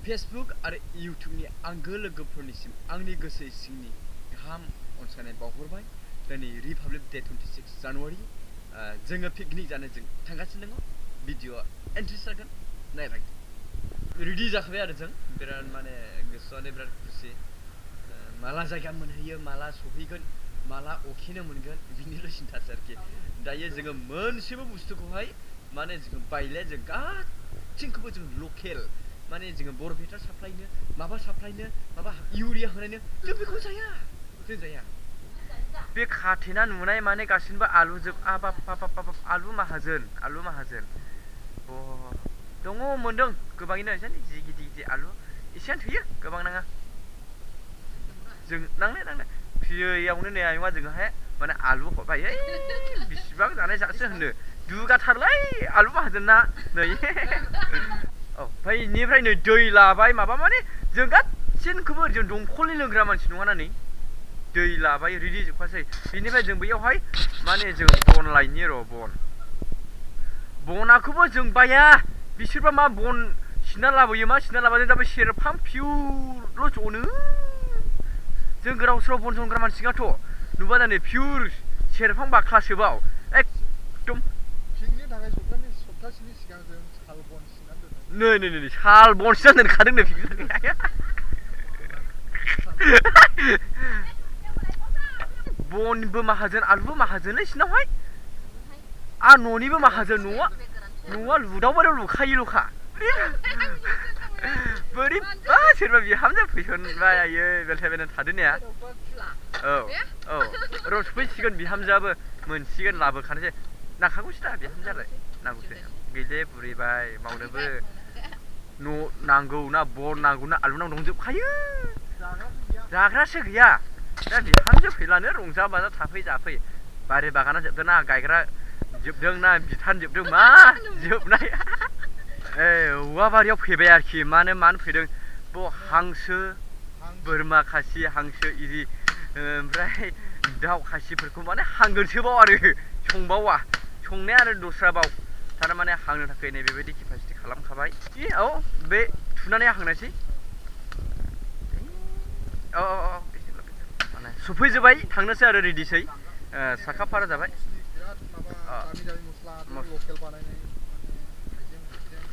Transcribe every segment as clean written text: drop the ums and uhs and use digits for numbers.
Facebook आरो इउटुबनि आंगो लोगोफोरनिसिम आंनि गोसो सिंनि गाहाम अनसायनाय बावहरबाय। दिनै रिपाब्लिक डे 26 जानुवारि जोङो पिकनिक जानो जों थांगासिनो दङ। भिडिअ'आ इन्ट्रेस्ट जागोन, नायबाय रेडि जाखाबाय आरो जों बिराद माने गोसोआनो बिराद खुसि। माला जायगा मोनहैयो, माला सफैगोन, माला अखेनो मोनगोन बिनिल' सिन्थासो आरोखि। दायो जोङो मोनसेबो बुस्थुखौहाय माने जोङो बायले, जों गासिखौबो जों लकेल माने जोङो बरपेटा साप्लायनो, माबा साप्लायनो, माबा इउरिया होनायनो जों बेखौ जाया, जों जाया। बे खाथेना नुनाय माने गासिनोबो आलु जोब, आबाब आलु माहाजोन, आलु माहाजोन। दङ मोनदों गोबाङैनो जि गिदिर आलु एसेयानो थोयो, गोबां नाङा। जों नांनाय फियोयावनो नै आयंआ जोङोहाय माने आलु हरबाय, बिसिबां जानाय जासो होनो दुगाथारलै आलु माहाजोनना नै। औ ओमफ्राय बेनिफ्राय नै दै लाबाय माबा माने जों गासिनखौबो जों दंखलनि लोंग्रा मानसि नङाना नै दै लाबाय रेडि जोबखासै। बेनिफ्राय जों बैयावहाय माने जों बन लायनि र' बनाखौबो जों बाया, बिसोरबा मा बन सिना लाबोयो, मा सिना लाबोयो दाबो सेरफां पिउरल' जनो। जों गोदाव सोराव बन जनग्रा मानसिगाथ' नुबा जानो पिउर सेरफां बाख्लासोबाव एकदम पिकनि थाखाय सप्तासेनि सिगां जों साल बन सिननानै दोनो। नै साल बन सिननानै दोनखादों नो बनबो माहाजोन आलुबो माहाजोनलै सिनावहाय। आर न'निबो माहाजोन, न'आ लुदावबारियाव लुखायोल'खा। बोरैबा सोरबा बिहामजो फैसनबाय आयै बेलथाय बेलथाय थादोनिया। औ र' सफैसिगोन बिहामजोआबो मोनसिगोन, लाबोखानोसै नांखागौसो दा बिहामजोआलाय नांगौसो। गैले बुरैबाय मावनोबो न' नांगौ ना बन नांगौ ना आलु नांगौ दंजोबखायो, जाग्रासो गैया। दा बिहामजो फैलानो रंजा बाजा थाफै जाफै। बारि बागाना जोबदों ना गायग्रा जोबदों ना बिथान जोबदों मा जोबनाय। औवा बारियाव फैबाय आरोखि। मानो फैदों ब हांसो, बोरमा खासि, हांसो इरि ओमफ्राय दाउ खासिफोरखौ माने हांगोनसोबाव आरो संबावा, संनाया आरो दस्राबाव थारमाने हांनो थाखाय नै बेबायदि केपासिटि खालामखाबाय। औ बे थुनानै हांनायसै। औ माने सफैजोब्बाय, थांनोसै आरो रेडिसै, साखाफारा जाबाय।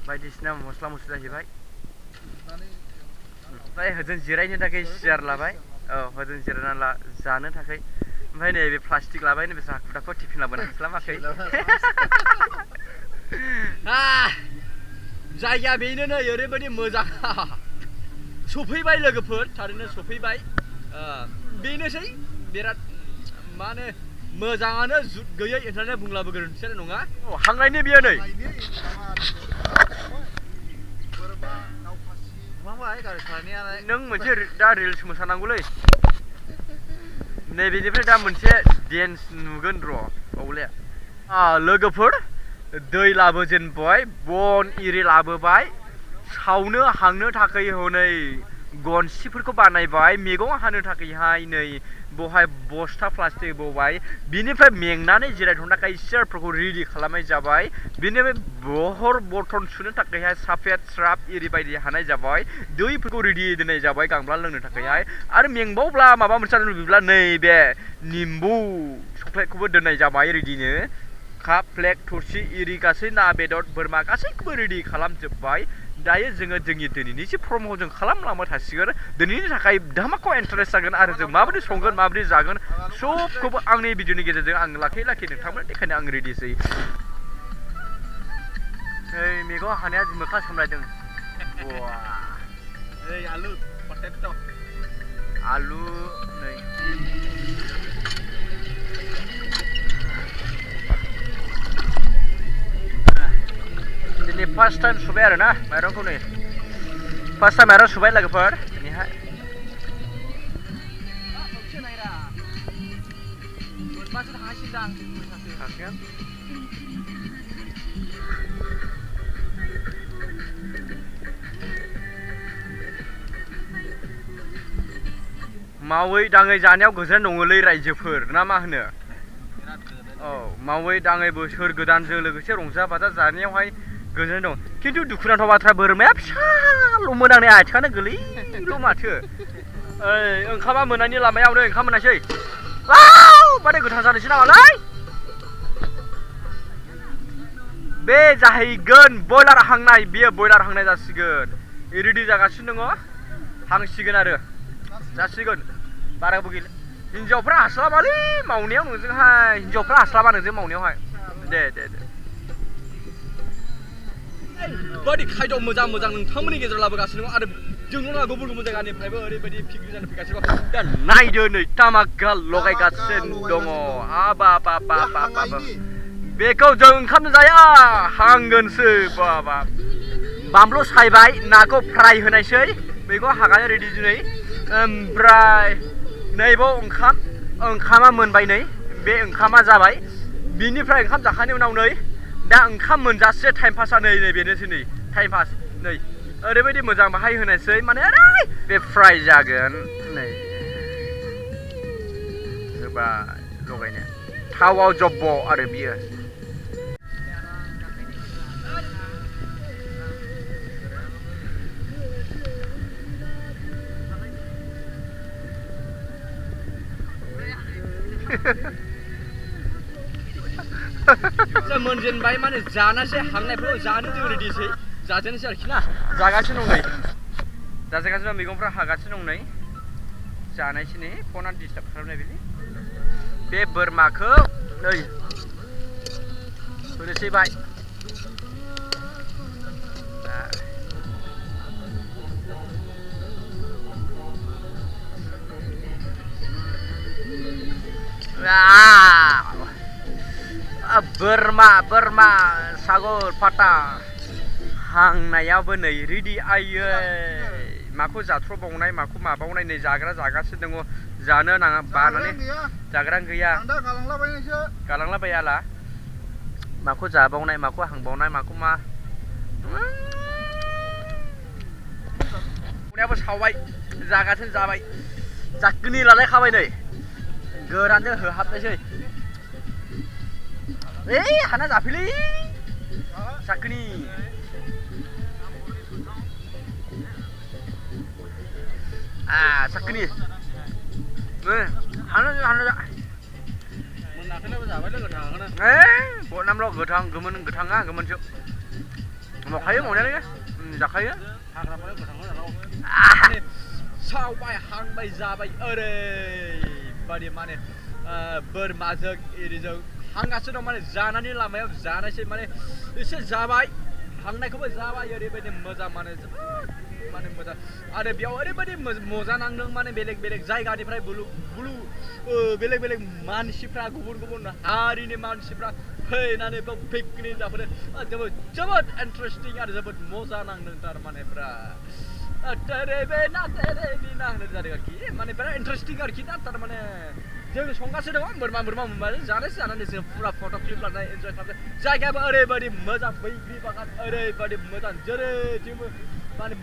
बायदिसिना मस्ला मस्लि जाहैबाय। ओमफ्राय होजों जिरायनो थाखाय सियार लाबाय। औ होजों जिरायना जानो थाखाय। ओमफ्राय नैबे प्लास्टिक लाबाय, नैबे हाखु दाखु टिफिन लाबोनो हास्लाबाखै। जायगाया बेनो नै ओरैबायदि मोजां। सफैबाय लोगोफोर, थारैनो सफैबाय। बेनोसै बिराद माने मोजाङानो जुद गैयै होननानै बुंब्लाबो गोरोन्थियानो नङा। हांनायनि बियो नै नों मोनसे दा रिल्स मोसानांगौलै। नैबेनिफ्राय दा मोनसे डेन्स नुगोन र' बावले। लोगोफोर दै लाबोजेनबाय, बन इरि लाबोबाय, सावनो हांनो थाखाय हनै गनसिफोरखौ बानायबाय, मैगं हानो थाखायहाय नै बहाय बस्था प्लास्टिक बबाय, बिनिफ्राय मेंनानै जिरायथ'नो थाखाय सियारफोरखौ रेडि खालामनाय जाबाय। बिनिफ्राय बहर बर्तन सुनो थाखायहाय साफेद स्राब इरि बायदि हानाय जाबाय, दैफोरखौ रेडि दोननाय जाबाय गांब्ला लोंनो थाखायहाय। आरो मेंबावब्ला माबा मोनसे जानो लुबैब्ला नैबे निम्बु चक्लेटखौबो दोननाय जाबाय रेडिनो। काप प्लेट थोरसि इरि गासै ना बेदर बोरमा गासैखौबो रेडि खालामजोब्बाय। दायो जोङो जोंनि दिनैनि एसे प्रम'खौ जों खालामलांबाय थासिगोन। दिनैनि थाखाय धामाखौ इन्टारेस्ट जागोन आरो जों माबायदि संगोन माबायदि जागोन सबखौबो आंनि भिडिअनि गेजेरजों आं लाखै नोंथांमोन देखायनो आं रेडिसै। नै मैगं हानाया मोखां सामलायदों। आलु पटेट' आलु नै दिनै फार्स्ट टाइम सुबाय आरो ना माइरंखौ, नै फार्स्ट टाइम माइरं सुबाय लोगोफोर दिनैहाय। मावै दाङै जानायाव गोजोननाय दङलै रायजोफोर, ना मा होनो? औ मावै दाङै बोसोर गोदानजों लोगोसे रंजा बाजा जानायावहाय गोजोननाय दं। खिन्थु दुखुनांथाव बाथ्रा बोरमाया फिसाल'मोन आंनि आथिङानो गोलैल' माथो ओंखामा मोननायनि लामायावनो ओंखाम मोनासै माने गोथां जानोसै नामालाय बे जाहैगोन बयलार हांनाय बेयो बयलार हांनाय जासिगोन रेडि जागासिनो दङ हांसिगोन आरो जासिगोन बाराबो गैला हिनजावफ्रा हास्लाबालै मावनायाव नोंजोंहाय हिनजावफ्रा हास्लाबा नोंजों मावनायावहाय दे ओरैबायदि खायद' मोजां नोंथांमोननि गेजेराव लाबोगासिनो दङ आरो जोंल' नङा गुबुन गुबुन जायगानिफ्रायबो ओरैबायदि पिकनिक जानो फैगासिनो दङ दा नायदो नै तामाका लगायगासिनो दङ बेखौ जों ओंखाम जाया हांगोनसो बाबा बामलु सायबाय नाखौ फ्राय होनायसै बेखौ हागानो रेडि दिनै ओमफ्राय नैबाव ओंखामा मोनबाय नै बे ओंखामा जाबाय बिनिफ्राय ओंखाम जाखांनायनि उनाव नै दा ओंखाम मोनजासे टाइम पासआ नै बेनोसै नै टाइम पास नै ओरैबायदि मोजां बाहाय होनायसै माने बे फ्राय जागोन नै होबाय लगायनो थावआव जब्ब' आरो बियो मोनजेनबाय माने जानोसै हांनायफोरखौ जानो जों रेडिसै जाजेननोसै आरोखि ना जागासिनो दं नै जाजागासिनो दं मैगंफ्रा हागासिनो दं नै जानायसै नै फना डिस्टार्ब खालामनाय बिदि बे बोरमाखौ नै होनोसै बाय बोरमा सागर फाटा हांनायाबो नै रेडि आयै माखौ जाथ्र'बावनाय माखौ माबावनाय नै जाग्रा जागासिनो दङ जानो नाङा बानानै जाग्रा गैया गालांलाबायाला माखौ जाबावनाय माखौ हांबावनाय माखौ मा संनायाबो सावबाय जागासिनो जाबाय जाखोनि लालायखाबाय नै गोरानजों होहाबनायसै हाना जाफैलै साखोनि साखोनि हाना बयनामल' गोथां गोथाङा गोमोनसो मावखायो मावनायालाय जाखायो सावबाय हांबाय जाबाय ओरैबायदि माने बोरमाजों एरिजों हांगासिनो दं माने जानानै लामायाव जानायसै माने एसे जाबाय हांनायखौबो जाबाय ओरैबायदि मोजां माने जोबोद माने मोजां आरो बेयाव ओरैबायदि मजा नांदों माने बेलेग जायगानिफ्राय बेलेग मानसिफ्रा गुबुन हारिनि मानसिफ्रा फैनानै बेयाव पिकनिक जाफैदों जोबोद इन्टारेस्टिं आरो जोबोद मजा नांदों थारमाने तेरे बिना होननाय जादों आरोखि माने बिराद इन्टारेस्टिं आरोखि ना थारमाने जों संगासिनो दङ बोरमा मोनबाय जानोसै जानानै जों फुरा फट' क्लिप लानाय एन्जय खालामनाय जायगायाबो ओरैबायदि मोजां बैग्रि बागान ओरैबायदि मोजां जेरैथिंबो माने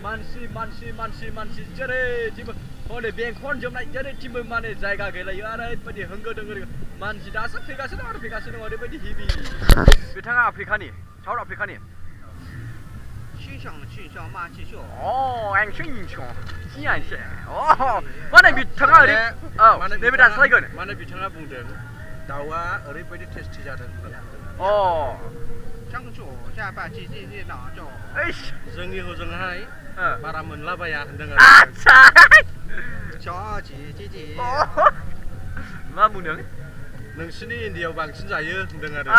मानसि जेरैथिंबो हनै बेंखनजोबनाय जेरैथिंबो माने जायगा गैलायो ओरैबायदि होंगो दोंगो मानसि दासो फैगासिनो दं ओरैबायदि हिबि बिथाङा आफ्रिकानि साउथ आफ्रिकानि माने बिथाङा नैबे दानस्लायगोन माने बिथाङा बुंदों दाउआ ओरैबायदि टेस्टि जादों जोंनि हजोंहाय बारा मोनलाबाया होनदों मा बुंदों नोंसिनि इण्डियायाव बांसिन जायो होनदों आरो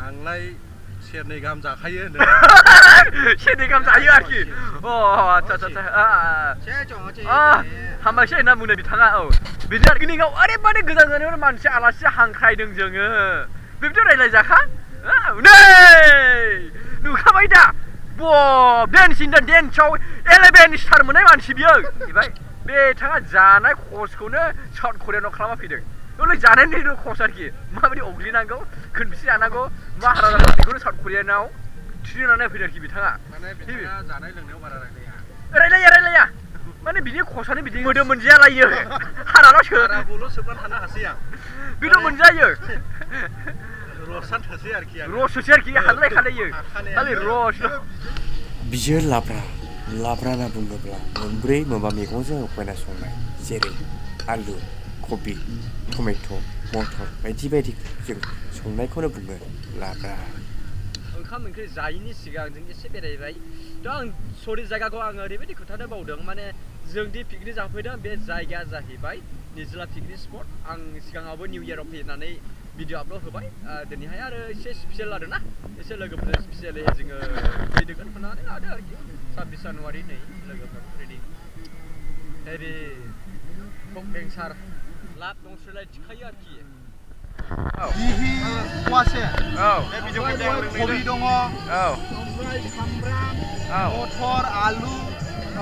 आंलाय सेरनै गाहाम जाखायो होनदों सेरनै गाहाम जायो आरोखि हामबायसै होनना बुंदों बिथाङा बिदि आरोखि ओरैबायदि गोजान गोजाननिफ्राय मानसि आलासि हांख्रायदों जोङो बेबायदि रायज्लायजाखा नै नुखाबाय दा डेन्स इन दा डेन्सआव 11 स्टार मोननाय मानसि बियो बिथाङा जानाय खर्सखौनो साउथ करियानाव खालामना फैदों ओरै जानायनि खर्स आरोखि माबायदि अग्लिनांगौ खोनबेसे जानांगौ मा हारा बेखौनो साउथ करियानाव ट्रेनिं लानानै फैदों आरोखि बिथाङा माने बिथाङा जानाय लोंनायाव बारा रायलाया माने बिनि खसानो बिदि मोदोम मोनजायालायो हारानावसो हाराखौल' सोबनानै थानो हासै आं बेथ' मोनजायो रसान थोसै आरोखि आं रससो आरोखि हाद्राय खालायो खालि रस बियो लाब्रा होनना बुङोब्ला मोनब्रै मोनबा मैगंजों होफाना संनाय जेरै आलु कबि टमेट' मटर बायदि बायदिजों संनायखौनो बुङो लाब्रा ओंखाम ओंख्रि जायैनि सिगां जों एसे बेरायबाय थ' आं सरि जायगाखौ आङो ओरैबायदि खोन्थानो बावदों माने जोंदि पिकनिक जाफैदों बे जायगाया जाहैबाय निजोला पिकनिक स्पट आं सिगाङावबो निउ इयाराव फैनानै भिडिअ आपल'ड होबाय दिनैहाय आरो एसे स्पेसियेल आरोना एसे लोगोफोरजों स्पेसियेलि जोङो फैदोंगोन होननानै लादो आरोखि 26 जानुवारि नै लोगोफोर रेडि हेभि फक बेंसार लाब दंसोलाय थिखायो आरोखि गिहि फवासे औ कबि दङ ओमफ्राय सामब्राम मटर आलु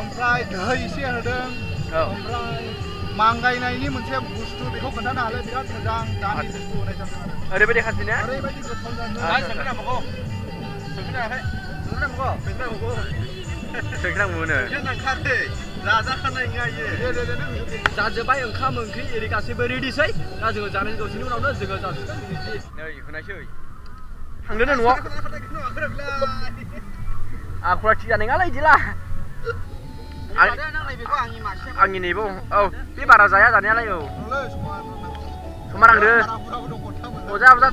ओमफ्राय दै एसे होदों ओमफ्राय मांगायनायनि मोनसे बुस्थु बेखौ खोन्थानो हाले बिराद मोजां दानि बुस्थु होनाय जादों आरो ओरैबायदि खाथिना ओरैबायदि गोथाव जादों सोंख्रांबोनो जाजोब्बाय ओंखाम ओंख्रि एरि गासैबो रेडिसै दा जोङो जानाय दसेनि उनावनो जोङो जाजोबगोन नै होनायसै थांदोनो न'आव आखुरा थिग जानाय नङालै बिदिला आंनि नैबो औ बे बारा जाया जानायालाय औ समा नांदो अजा अजा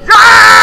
जा